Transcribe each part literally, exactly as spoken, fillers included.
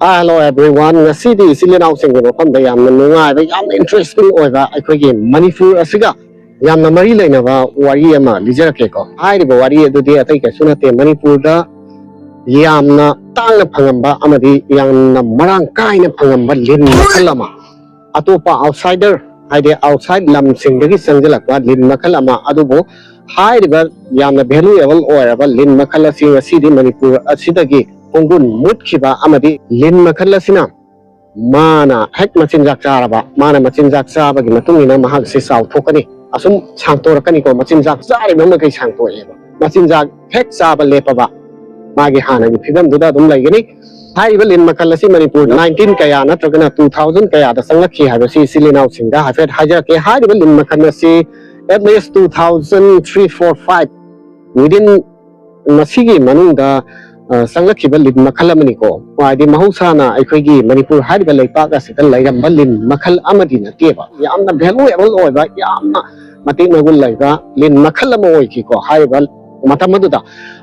Hello everyone, ꯉꯁꯤꯗꯤ ꯏꯆꯤꯜ ꯏꯅꯥꯎꯁꯤꯡꯒꯤ ꯃꯐꯝꯗ ꯌꯥꯝꯅ ꯅꯨꯡꯉꯥꯏꯕ, ꯌꯥꯝꯅ interesting ꯑꯣꯏꯕ ꯑꯩꯈꯣꯏꯒꯤ ꯃꯅꯤꯄꯨꯔ ꯑꯁꯤꯒ ꯌꯥꯝꯅ ꯃꯔꯤ ꯂꯩꯅꯕ ꯋꯥꯔꯤ ꯑꯃ ꯂꯤꯖꯔꯛꯀꯦꯀꯣ꯫ ꯍꯥꯏꯔꯤꯕ ꯋꯥꯔꯤ ꯑꯗꯨꯗꯤ ꯑꯇꯩ ꯀꯩꯁꯨ ꯅꯠꯇꯦ, ꯃꯅꯤꯄꯨꯔꯗ ꯌꯥꯝꯅ ꯇꯥꯡꯅ ꯐꯪꯉꯝꯕ ꯑꯃꯗꯤ ꯌꯥꯝꯅ ꯃꯔꯥꯡ ꯀꯥꯏꯅ ꯐꯪꯉꯝꯕ ꯂꯤꯟ ꯃꯈꯜ ꯑꯃ, ꯑꯇꯣꯞꯄ outsider, ꯍꯥꯏꯗꯤ outside ꯂꯝꯁꯤꯡꯗꯒꯤ ꯆꯪꯁꯤꯜꯂꯛꯄ ꯂꯤꯟ ꯃꯈꯜ ꯑꯃ, ꯑꯗꯨꯕꯨ ꯍꯥꯏꯔꯤꯕ ꯌꯥꯝꯅ valuable ꯑꯣꯏꯔꯕ ꯂꯤꯟ ꯃꯈꯜ ꯑꯁꯤ ꯉꯁꯤꯗꯤ ꯃꯅꯤꯄꯨꯔ ꯑꯁꯤꯗꯒꯤ ꯄꯨꯡꯒꯨꯟ ꯃꯨꯠꯈꯤꯕ ꯑꯃꯗꯤ ꯂꯤꯟ ꯃꯈꯜ ꯑꯁꯤꯅ ꯃꯥꯅ ꯍꯦꯛ ꯃꯆꯤꯟꯖꯥꯛ ꯆꯥꯔꯕ, ꯃꯥꯅ ꯃꯆꯤꯟꯖꯥꯛ ꯆꯥꯕꯒꯤ ꯃꯇꯨꯡ ꯏꯟꯅ ꯃꯍꯥꯛꯁꯤ ꯆꯥꯎꯊꯣꯛꯀꯅꯤ꯫ ꯑꯁꯨꯝ ꯁꯥꯡꯇꯣꯔꯛꯀꯅꯤꯀꯣ, ꯃꯆꯤꯟꯖꯥꯛ ꯆꯥꯔꯤꯕ ꯃꯈꯩ ꯁꯥꯡꯇꯣꯛꯑꯦꯕ꯫ ꯃꯆꯤꯟꯖꯥꯛ ꯍꯦꯛ ꯆꯥꯕ ꯂꯦꯞꯄꯕ, ꯃꯥꯒꯤ ꯍꯥꯟꯅꯒꯤ ꯐꯤꯕꯝꯗꯨꯗ ꯑꯗꯨꯝ ꯂꯩꯒꯅꯤ꯫ ꯍꯥꯏꯔꯤꯕ ꯂꯤꯟ ꯃꯈꯜ ꯑꯁꯤ ꯃꯅꯤꯄꯨꯔ nineteen ꯀꯌꯥ ꯅꯠꯇ꯭ꯔꯒꯅ two thousand ꯀꯌꯥꯗ ꯆꯪꯂꯛꯈꯤ ꯍꯥꯏꯕꯁꯤ ꯏꯆꯤꯜ ꯏꯅꯥꯎꯁꯤꯡꯗ ꯍꯥꯏꯐꯦꯠ ꯍꯥꯏꯖꯔꯛꯀꯦ꯫ ꯍꯥꯏꯔꯤꯕ ꯂꯤꯟ ꯃꯈꯜ ꯑꯁꯤ at least two thousand three, four, five within ꯃꯁꯤꯒꯤ ꯃꯅꯨꯡꯗ, ꯑ, ꯆꯪꯂꯛꯈꯤꯕ ꯂꯤꯟ ꯃꯈꯜ ꯑꯃꯅꯤꯀꯣ꯫ ꯍꯥꯏꯗꯤ ꯃꯍꯧꯁꯥꯅ ꯑꯩꯈꯣꯏꯒꯤ ꯃꯅꯤꯄꯨꯔ ꯍꯥꯏꯔꯤꯕ ꯂꯩꯄꯥꯛ ꯑꯁꯤꯗ ꯂꯩꯔꯝꯕ ꯂꯤꯟ ꯃꯈꯜ ꯑꯃꯗꯤ ꯅꯠꯇꯦꯕ꯫ ꯌꯥꯝꯅ valuable ꯑꯣꯏꯕ, ꯌꯥꯝꯅ ꯃꯇꯤꯛ ꯃꯒꯨꯟ ꯂꯩꯕ ꯂꯤꯟ ꯃꯈꯜ ꯑꯃ ꯑꯣꯏꯈꯤꯀꯣ ꯍꯥꯏꯔꯤꯕ ꯃꯇꯝ ꯑꯗꯨꯗ꯫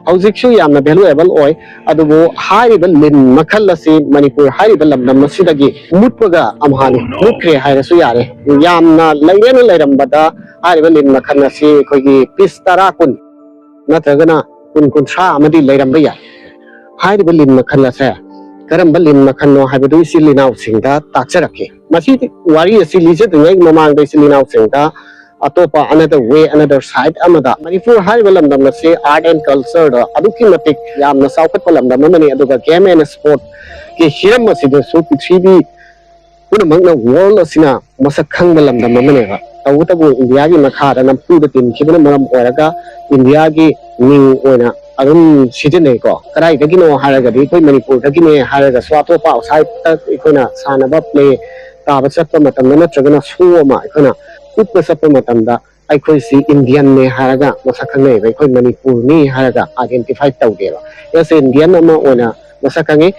ꯍꯧꯖꯤꯛꯁꯨ ꯌꯥꯝꯅ valuable ꯑꯣꯏ, ꯑꯗꯨꯕꯨ ꯍꯥꯏꯔꯤꯕ ꯂꯤꯟ ꯃꯈꯜ ꯑꯁꯤ ꯃꯅꯤꯄꯨꯔ ꯍꯥꯏꯔꯤꯕ ꯂꯝꯗꯝ ꯑꯁꯤꯗꯒꯤ ꯃꯨꯠꯄꯒ ꯑꯝꯍꯥꯅꯤ, ꯃꯨꯠꯈ꯭ꯔꯦ ꯍꯥꯏꯔꯁꯨ ꯌꯥꯔꯦ꯫ ꯌꯥꯝꯅ ꯂꯩꯔꯦꯅ ꯂꯩꯔꯝꯕꯗ ꯍꯥꯏꯔꯤꯕ ꯂꯤꯟ ꯃꯈꯜ ꯑꯁꯤ ꯑꯩꯈꯣꯏꯒꯤ piece ꯇꯔꯥ, ꯀꯨꯟ ꯅꯠꯇ꯭ꯔꯒꯅ ꯀꯨꯟ, ꯀꯨꯟꯊ꯭ꯔꯥ ꯑꯃꯗꯤ ꯂꯩꯔꯝꯕ ꯌꯥꯏ꯫ ꯍꯥꯏꯔꯤꯕ ꯂꯤꯟ ꯃꯈꯜ ꯑꯁꯦ ꯀꯔꯝꯕ ꯂꯤꯟ ꯃꯈꯜꯅꯣ ꯍꯥꯏꯕꯗꯨ ꯏꯆꯤꯜ ꯏꯅꯥꯎꯁꯤꯡꯗ ꯇꯥꯛꯆꯔꯛꯀꯦ꯫ ꯃꯁꯤ ꯋꯥꯔꯤ ꯑꯁꯤ ꯂꯤꯖꯗ꯭ꯔꯤꯉꯩ ꯃꯃꯥꯡꯗ ꯏꯆꯤꯜ ꯏꯅꯥꯎꯁꯤꯡꯗ ꯑꯇꯣꯞꯄ another way, another side ꯑꯃꯗ ꯃꯅꯤꯄꯨꯔ ꯍꯥꯏꯔꯤꯕ ꯂꯝꯗꯝ ꯑꯁꯤ art and culture ꯗ ꯑꯗꯨꯛꯀꯤ ꯃꯇꯤꯛ ꯌꯥꯝꯅ ꯆꯥꯎꯈꯠꯄ ꯂꯝꯗꯝ ꯑꯃꯅꯤ, ꯑꯗꯨꯒ game and sport ꯀꯤ ꯍꯤꯔꯝ ꯑꯁꯤꯗꯁꯨ ꯄ꯭ꯔꯤꯊꯤꯕꯤ ꯄꯨꯝꯅꯃꯛꯅ, world ꯑꯁꯤꯅ ꯃꯁꯛ ꯈꯪꯕ ꯂꯝꯗꯝ ꯑꯃꯅꯦꯕ꯫ ꯇꯧꯕꯇꯕꯨ ꯏꯟꯗꯤꯌꯥꯒꯤ ꯃꯈꯥꯗ ꯅꯝꯐꯨꯗ ꯇꯤꯟꯈꯤꯕꯅ ꯃꯔꯝ ꯑꯣꯏꯔꯒ ꯏꯟꯗꯤꯌꯥꯒꯤ ꯃꯤꯡ ꯑꯣꯏꯅ ꯑꯗꯨꯝ ꯁꯤꯖꯤꯟꯅꯩꯀꯣ꯫ ꯀꯗꯥꯏꯗꯒꯤꯅꯣ ꯍꯥꯏꯔꯒꯗꯤ ꯑꯩꯈꯣꯏ ꯃꯅꯤꯄꯨꯔꯗꯒꯤꯅꯦ ꯍꯥꯏꯔꯒꯁꯨ, ꯑꯇꯣꯞꯄ outside ꯇ ꯑꯩꯈꯣꯏꯅ ꯁꯥꯟꯅꯕ, play ꯇꯥꯕ ꯆꯠꯄ ꯃꯇꯝꯗ ꯅꯠꯇ꯭ꯔꯒꯅ show ꯑꯃ ꯑꯩꯈꯣꯏꯅ ꯎꯠꯄ ꯆꯠꯄ ꯃꯇꯝꯗ ꯑꯩꯈꯣꯏꯁꯤ Indian ꯅꯦ ꯍꯥꯏꯔꯒ ꯃꯁꯛ ꯈꯪꯅꯩꯑꯕ, ꯑꯩꯈꯣꯏ ꯃꯅꯤꯄꯨꯔꯅꯤ ꯍꯥꯏꯔꯒ identify ꯇꯧꯗꯦꯕ꯫ As a Indian ꯑꯃ ꯑꯣꯏꯅ ꯃꯁꯛ ꯈꯪꯉꯤ꯫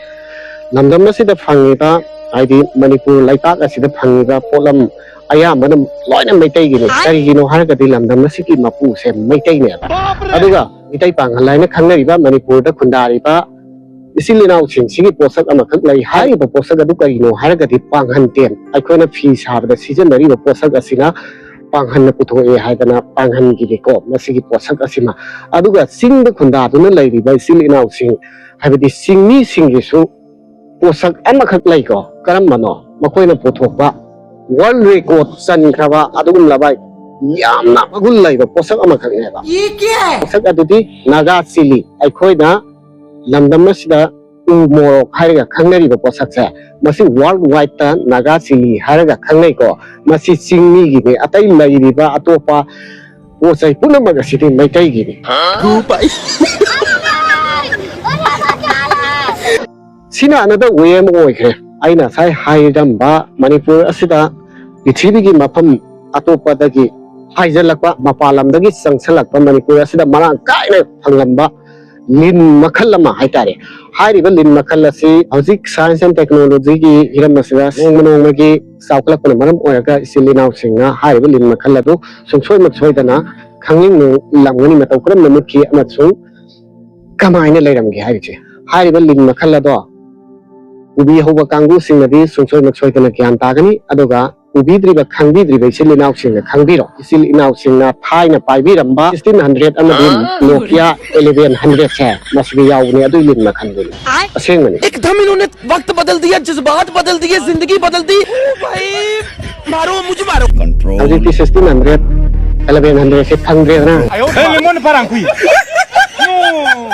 ꯂꯝꯗꯝ ꯑꯁꯤꯗ ꯐꯪꯉꯤꯕ, ꯍꯥꯏꯗꯤ ꯃꯅꯤꯄꯨꯔ ꯂꯩꯄꯥꯛ ꯑꯁꯤꯗ ꯐꯪꯉꯤꯕ ꯄꯣꯠꯂꯝ ꯑꯌꯥꯝꯕꯅ ꯂꯣꯏꯅ ꯃꯩꯇꯩꯒꯤꯅꯤ꯫ ꯀꯔꯤꯒꯤꯅꯣ ꯍꯥꯏꯔꯒꯗꯤ ꯂꯝꯗꯝ ꯑꯁꯤꯒꯤ ꯃꯄꯨꯁꯦ ꯃꯩꯇꯩꯅꯦꯕ꯫ ꯑꯗꯨꯒ ꯃꯤꯇꯩ ꯄꯥꯉꯜ ꯍꯥꯏꯅ ꯈꯪꯅꯔꯤꯕ ꯃꯅꯤꯄꯨꯔꯗ ꯈꯨꯟꯗꯥꯔꯤꯕ ꯏꯆꯤꯜ ꯏꯅꯥꯎꯁꯤꯡꯁꯤꯒꯤ ꯄꯣꯠꯁꯛ ꯑꯃꯈꯛ ꯂꯩ꯫ ꯍꯥꯏꯔꯤꯕ ꯄꯣꯠꯁꯛ ꯑꯗꯨ ꯀꯔꯤꯅꯣ ꯍꯥꯏꯔꯒꯗꯤ ꯄꯥꯡꯍꯟ ꯇꯦꯟ, ꯑꯩꯈꯣꯏꯅ ꯐꯤ ꯁꯥꯕꯗ ꯁꯤꯖꯤꯟꯅꯔꯤꯕ ꯄꯣꯠꯁꯛ ꯑꯁꯤꯅ ꯄꯥꯡꯍꯟꯅ ꯄꯨꯊꯣꯛꯑꯦ ꯍꯥꯏꯗꯅ ꯄꯥꯡꯍꯟꯒꯤꯅꯤꯀꯣ ꯃꯁꯤꯒꯤ ꯄꯣꯠꯁꯛ ꯑꯁꯤꯃ꯫ ꯑꯗꯨꯒ ꯆꯤꯡꯗ ꯈꯨꯟꯗꯥꯗꯨꯅ ꯂꯩꯔꯤꯕ ꯏꯆꯤꯜ ꯏꯅꯥꯎꯁꯤꯡ, ꯍꯥꯏꯕꯗꯤ ꯆꯤꯡꯃꯤꯁꯤꯡꯒꯤꯁꯨ ꯄꯣꯠꯁꯛ ꯑꯃꯈꯛ ꯂꯩꯀꯣ꯫ ꯀꯔꯝꯕꯅꯣ? ꯃꯈꯣꯏꯅ ꯄꯨꯊꯣꯛꯄ ꯋꯥꯔꯜ ꯔꯦꯀꯣꯔꯗ ꯆꯟꯈ꯭ꯔꯕ ꯑꯗꯨꯒꯨꯝꯂꯕ ꯌꯥꯝꯅ ꯃꯒꯨꯟ ꯂꯩꯕ ꯄꯣꯠꯁꯛ ꯑꯃꯈꯛꯅꯦꯕ꯫ ꯄꯣꯠꯁꯛ ꯑꯗꯨꯗꯤ ꯅꯥꯒꯥ ꯆꯤꯂꯤ꯫ ꯑꯩꯈꯣꯏꯅ ꯂꯝꯗꯝ ꯑꯁꯤꯗ ꯎ ꯃꯣꯔꯣꯛ ꯍꯥꯏꯔꯒ ꯈꯪꯅꯔꯤꯕ ꯄꯣꯠꯁꯛꯁꯦ, ꯃꯁꯤ ꯋꯥꯔꯜ ꯋꯥꯏꯗꯇ ꯅꯥꯒꯥ ꯆꯤꯂꯤ ꯍꯥꯏꯔꯒ ꯈꯪꯅꯩꯀꯣ꯫ ꯃꯁꯤ ꯆꯤꯡꯃꯤꯒꯤꯅꯤ, ꯑꯇꯩ ꯂꯩꯔꯤꯕ ꯑꯇꯣꯞꯄ ꯄꯣꯠ ꯆꯩ ꯄꯨꯝꯅꯃꯛ ꯑꯁꯤꯗꯤ ꯃꯩꯇꯩꯒꯤꯅꯤ꯫ ꯁꯤꯅ another way ꯑꯃ ꯑꯣꯏꯈ꯭ꯔꯦ꯫ ꯑꯩꯅ ꯉꯁꯥꯏ ꯍꯥꯏꯔꯝꯕ ꯃꯅꯤꯄꯨꯔ ꯑꯁꯤꯗ ꯄ꯭ꯔꯤꯊꯤꯕꯤꯒꯤ ꯃꯐꯝ ꯑꯇꯣꯞꯄꯗꯒꯤ ꯍꯥꯏꯖꯤꯜꯂꯛꯄ, ꯃꯄꯥꯟ ꯂꯝꯗꯒꯤ ꯆꯪꯁꯤꯜꯂꯛꯄ, ꯃꯅꯤꯄꯨꯔ ꯑꯁꯤꯗ ꯃꯔꯥꯡ ꯀꯥꯏꯅ ꯐꯪꯂꯝꯕ ꯂꯤꯟ ꯃꯈꯜ ꯑꯃ ꯍꯥꯏꯇꯥꯔꯦ꯫ ꯍꯥꯏꯔꯤꯕ ꯂꯤꯟ ꯃꯈꯜ ꯑꯁꯤ ꯍꯧꯖꯤꯛ science and technologyꯒꯤ ꯍꯤꯔꯝ ꯑꯁꯤꯗ ꯅꯣꯡꯃ ꯅꯣꯡꯃꯒꯤ ꯆꯥꯎꯈꯠꯂꯛꯄꯅ ꯃꯔꯝ ꯑꯣꯏꯔꯒ ꯏꯆꯤꯜ ꯏꯅꯥꯎꯁꯤꯡꯅ ꯍꯥꯏꯔꯤꯕ ꯂꯤꯟ ꯃꯈꯜ ꯑꯗꯨ ꯁꯨꯡꯁꯣꯏ ꯃꯛꯁꯣꯏꯗꯅ ꯈꯪꯅꯤꯡꯂꯝꯒꯅꯤ, ꯃꯇꯧ ꯀꯔꯝꯅ ꯃꯨꯠꯈꯤ ꯑꯃꯁꯨꯡ ꯀꯃꯥꯏꯅ ꯂꯩꯔꯝꯒꯦ ꯍꯥꯏꯕꯁꯦ꯫ ꯍꯥꯏꯔꯤꯕ ꯂꯤꯟ ꯃꯈꯜ ꯑꯗꯣ ꯎꯕꯤ ꯍꯧꯕ ꯀꯥꯡꯕꯨꯁꯤꯡꯅꯗꯤ ꯁꯨꯡꯁꯣꯏ ꯃꯛꯁꯣꯏꯗꯅ ꯒ꯭ꯌꯥꯟ ꯇꯥꯒꯅꯤ, ꯑꯗꯨꯒ ꯎꯕꯤꯗ꯭ꯔꯤꯕ, ꯈꯪꯕꯤꯗ꯭ꯔꯤꯕ ꯏꯆꯤꯜ ꯏꯅꯥꯎꯁꯤꯡꯅ ꯈꯪꯕꯤꯔꯣ꯫ ꯏꯆꯤꯜ ꯏꯅꯥꯎꯁꯤꯡꯅ ꯊꯥꯏꯅ ꯄꯥꯏꯕꯤꯔꯝꯕ sixteen hundred ꯑꯃꯗꯤ Nokia eleven hundredꯁꯦ ꯃꯁꯤꯗ ꯌꯥꯎꯕꯅꯦ, ꯑꯗꯨꯒꯤ ꯂꯤꯟ ꯃꯈꯜꯗꯨꯅꯤ꯫ ꯑꯁꯦꯡꯕꯅꯤ꯫ एकदम इन्होंने वक्त बदल दिया, जज्बात बदल दिए, जिंदगी बदल दी। ओ भाई, मारो, मुझे मारो। ꯍꯧꯖꯤꯛꯇꯤ sixteen hundred, eleven hundredꯁꯦ ꯐꯪꯗ꯭ꯔꯦꯗꯅ꯫ ꯑꯦ, ꯂꯤꯃꯣꯟ ꯐꯥꯔꯥꯡꯈꯨꯏ꯫